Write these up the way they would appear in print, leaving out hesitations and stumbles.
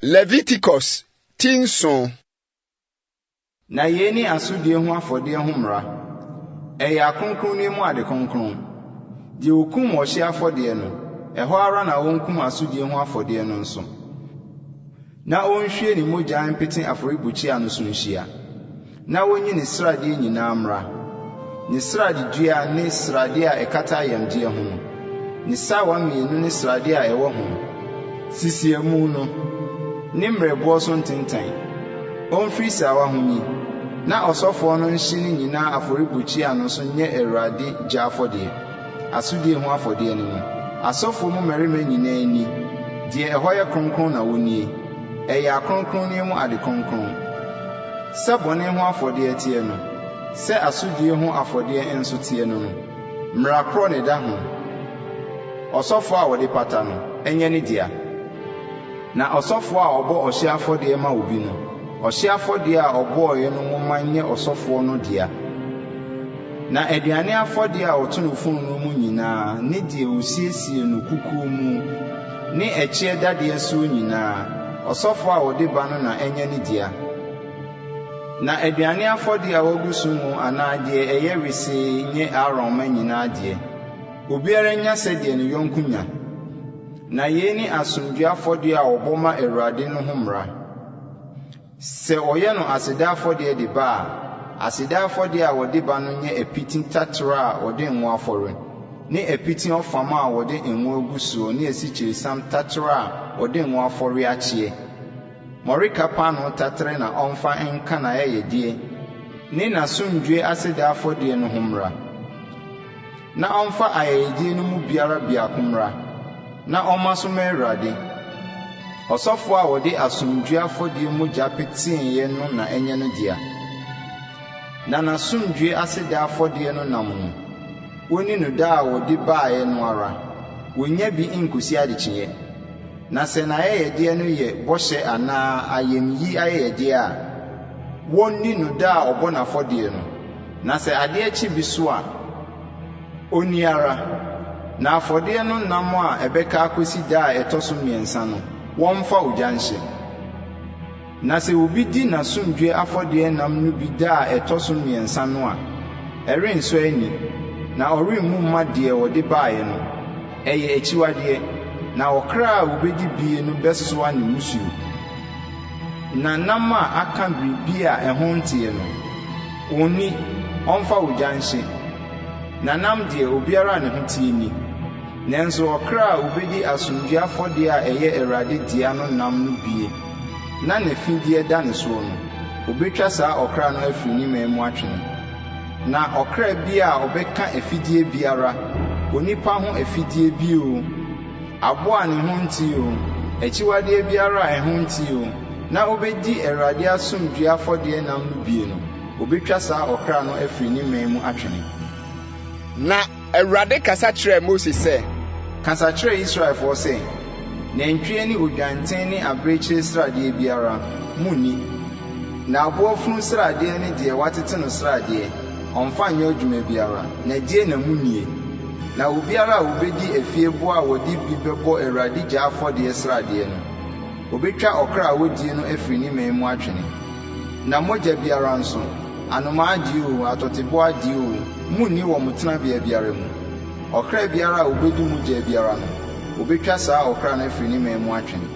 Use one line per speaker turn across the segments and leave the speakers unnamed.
Leviticus ti nson.
Na yei ne asodie ho afɔdeɛ ho mmara. Ɛyɛ akronkronneɛ mu ade kronkron. Deɛ ɔkum ɔhyeɛ afɔdeɛ no, ɛhɔ ara na ɔnkum asodie ho afɔdeɛ no nso, na ɔnhwie ne mogya mpete afɔrebukyia no so nhyia. Na ɔnyi ne sradeɛ nyinaa mmra, ne sradedua ne sradeɛ a ɛkata ayamdeɛ ho no, ne sawa mmienu ne sradeɛ a ɛwɔ ho, sisiamu no, ne mmerɛboɔ so ntentan. Ɔmfiri sawa ho nyi, na ɔsɔfoɔ no nhye ne nyinaa afɔrebukyia no so nyɛ Awurade gya afɔdeɛ, asodie ho afɔdeɛ ne no. Asɔfoɔ mu mmarima nyinaa nni, deɛ ɛhɔ yɛ kronkron na wɔnnie. Ɛyɛ akronkronneɛ mu ade kronkron. Sɛ bɔne ho afɔdeɛ teɛ no, sɛ asodie ho afɔdeɛ nso teɛ no no, mmara korɔ na ɛda ho. Ɔsɔfoɔ a wɔde pata no, ɛnyɛ ne dea. Na ɔsɔfoɔ a ɔbɔ ɔhyeɛ afɔdeɛ ma obi no, ɔhyeɛ afɔdeɛ a ɔbɔeɛ no nwoma nyɛ ɔsɔfoɔ no dea. Na aduane afɔdeɛ a ɔto no fononoo mu nyinaa ne deɛ ɔsiesie no kukuo mu ne ɛkyeɛ dadeɛ soɔ nyinaa, ɔsɔfoɔ a ɔde ba no na ɛnyɛ ne dea. Na aduane afɔdeɛ a wɔagu so ngo anaa deɛ ɛyɛ wesee nyɛ Aaron mma nyinaa deɛ. Obiara nnya sɛdeɛ ne yɔnko nya. Na yei ne asomdwoeɛ afɔdeɛ a wɔbɔ ma Awurade no ho mmara. Sɛ wɔyɛ no aseda afɔdeɛ de ba a, aseda afɔdeɛ a wɔde ba no nyɛ apiti taterɛ a wɔde ngo afɔre, ne apiti ɔfam a wɔde ngo agu soɔ ne asikyiresiam taterɛ a wɔde ngo afɔre akyeɛ. Mmɔreka paanoo taterɛ na ɔmfa nka n'ayɛyɛdeɛ ne n'asomdwoeɛ aseda afɔdeɛ no ho mmra. Na ɔmfa ayɛyɛdeɛ no mu biara biako mmra, na ɔmma so mma Awurade. Ɔsɔfoɔ a wɔde asomdwoeɛ afɔdeɛ mogya peteeɛ no na ɛnyɛ no dea. Na n'asomdwoeɛ aseda afɔdeɛ no nam no, wɔnni no da a wɔde baeɛ no ara, wɔnnya bi nkɔsi adekyeeɛ. Na sɛ n'ayɛyɛdeɛ no yɛ bɔhyɛ anaa ayamyi ayɛyɛdeɛ a, wɔnni no da a ɔbɔ n'afɔdeɛ no. Na sɛ adeɛ kye bi so a, ɔnni ara. Na afɔdeɛ no nam a ɛbɛka akɔsi da a ɛtɔ so mmiɛnsa no, wɔmfa ogya nhye. Na sɛ obi di n'asomdwoeɛ afɔdeɛ nam no bi da a ɛtɔ so mmiɛnsa no a, ɛrensɔ ani, na ɔremmu mma deɛ ɔde baeɛ no. Ɛyɛ akyiwadeɛ, na ɔkra a obedi bie no bɛsoa ne mmusuo. Na nam a aka biribi a ɛho nteɛ no, ɔnni, ɔmfa ogya nhye. Na nam deɛ, obiara a ne ho teɛ nni. Nanso ɔkra a obedi asomdwoeɛ afɔdeɛ a ɛyɛ Awurade dea no nam no bie, na n'afideɛ da ne soɔ no, obetwa saa ɔkra no afiri ne man mu atwene. Na ɔkra bi a ɔbɛka afideɛ biara, onipa ho afideɛ bi oo, aboa a ne ho nte oo, akyiwadeɛ biara a ɛho nte oo, na obedi Awurade asomdwoeɛ afɔdeɛ nam no bie no, obetwa saa ɔkra no afiri ne man mu atwene.
Na Awurade kasa kyerɛɛ Mose sɛ,
Kasa kyerɛ Israelfoɔ sɛ, nantwie ne odwanten ne abirekyie sradeɛ biara, munni. Na aboafunu sradeɛ ne deɛ wɔatete no sradeɛ, ɔmfa nyɛ adwuma biara, na die na munnie. Na obiara a obedi afieboa a wɔde bi bɛbɔ Awurade gya afɔdeɛ sradeɛ no, obetwa ɔkra a wodie no afiri ne man mu atwene. Na mogya biara nso, anomaa deɛ oo, atɔteboa deɛ oo, munni wɔ mo tenabea biara mu. Ɔkra biara a obedi mogya biara no, obetwa saa ɔkra no afiri ne man mu atwene.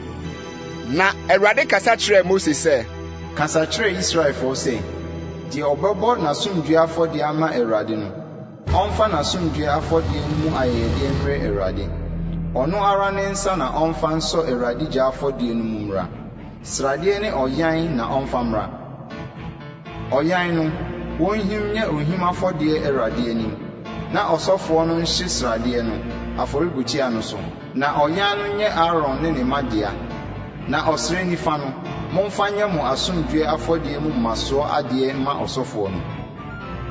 Na Awurade kasa kyerɛɛ Mose sɛ,
Kasa kyerɛ Israelfoɔ sɛ, deɛ ɔbɛbɔ n'asomdwoeɛ afɔdeɛ ama Awurade no, ɔmfa n'asomdwoeɛ afɔdeɛ no mu ayɛyɛdeɛ mmrɛ Awurade. Ɔno ara ne nsa na ɔmfa nsɔ Awurade gya afɔdeɛ no mu mmra. Sradeɛ ne ɔyan na ɔmfa mmra. Ɔyan no, wonhim nyɛ ohim afɔdeɛ Awurade anim, na ɔsɔfoɔ no nhye sradeɛ no, afɔrebukyia no so. Na ɔyan no nyɛ Aaron ne ne mma dea. Na ɔsrɛ nifa no, momfa nyɛ mo asomdwoeɛ afɔdeɛ mu mmasoɔ adeɛ mma ɔsɔfoɔ no.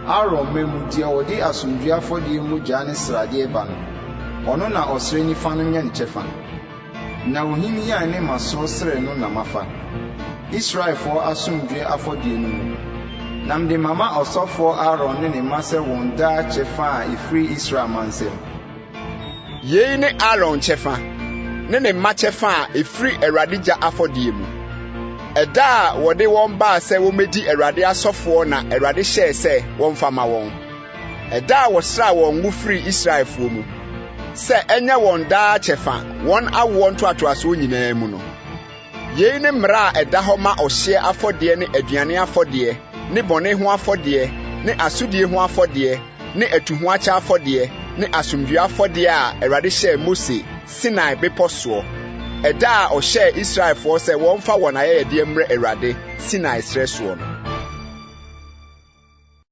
Aaron mma mu deɛ ɔde asomdwoeɛ afɔdeɛ mogya ne sradeɛ ba no, ɔno na ɔsrɛ nifa no nyɛ ne kyɛfa. Na ohim yan ne mmasoɔ srɛ no na mafa, Israelfoɔ asomdwoeɛ afɔdeɛ no mu. Na mede mama ɔsɔfoɔ Aaron ne ne mma sɛ wɔn daa kyɛfa a ɛfiri Israel mma nsam.
Yei ne Aaron kyɛfa. ne ne mma kyɛfa a ɛfiri Awurade gya afɔdeɛ mu. Ɛda a wɔde wɔn baa sɛ wɔmmɛdi Awurade asɔfoɔ na Awurade hyɛɛ sɛ wɔmfa mma wɔn. Ɛda a wɔsraa wɔn ngo firii Israelfoɔ mu, sɛ ɛnyɛ wɔn daa kyɛfa wɔn awoɔ ntoatoasoɔ nyinaa mu no. Yei ne mmara a ɛda hɔ ma ɔhyeɛ afɔdeɛ ne aduane afɔdeɛ ne bɔne ho afɔdeɛ ne asodie ho afɔdeɛ ne atuhoakyɛ afɔdeɛ ne asomdwoeɛ afɔdeɛ a Awurade hyɛɛ Mose Sinai Bepɔ soɔ, ɛda a ɔhyɛɛ Israelfoɔ sɛ wɔmfa wɔn ayɛyɛdeɛ mmrɛ Awurade, Sinai serɛ soɔ no.